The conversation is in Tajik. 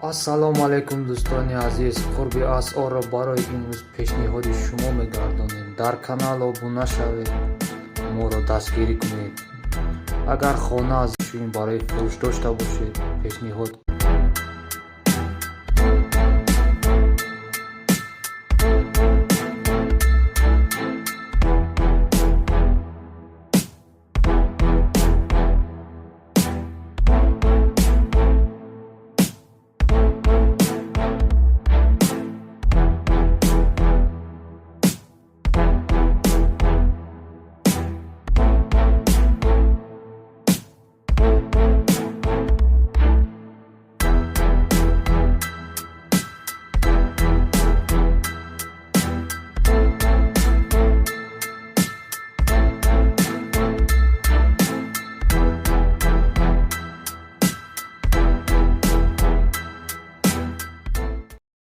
Ассалому алайкум, дӯстони азиз! Қурби асъорро барои имрӯз пешниҳоди шумо мегардонем. Дар канал обуна шавед, моро дастгирӣ кунед. Агар хона аз чунин барои фурӯш дошта бошед, пешниҳод.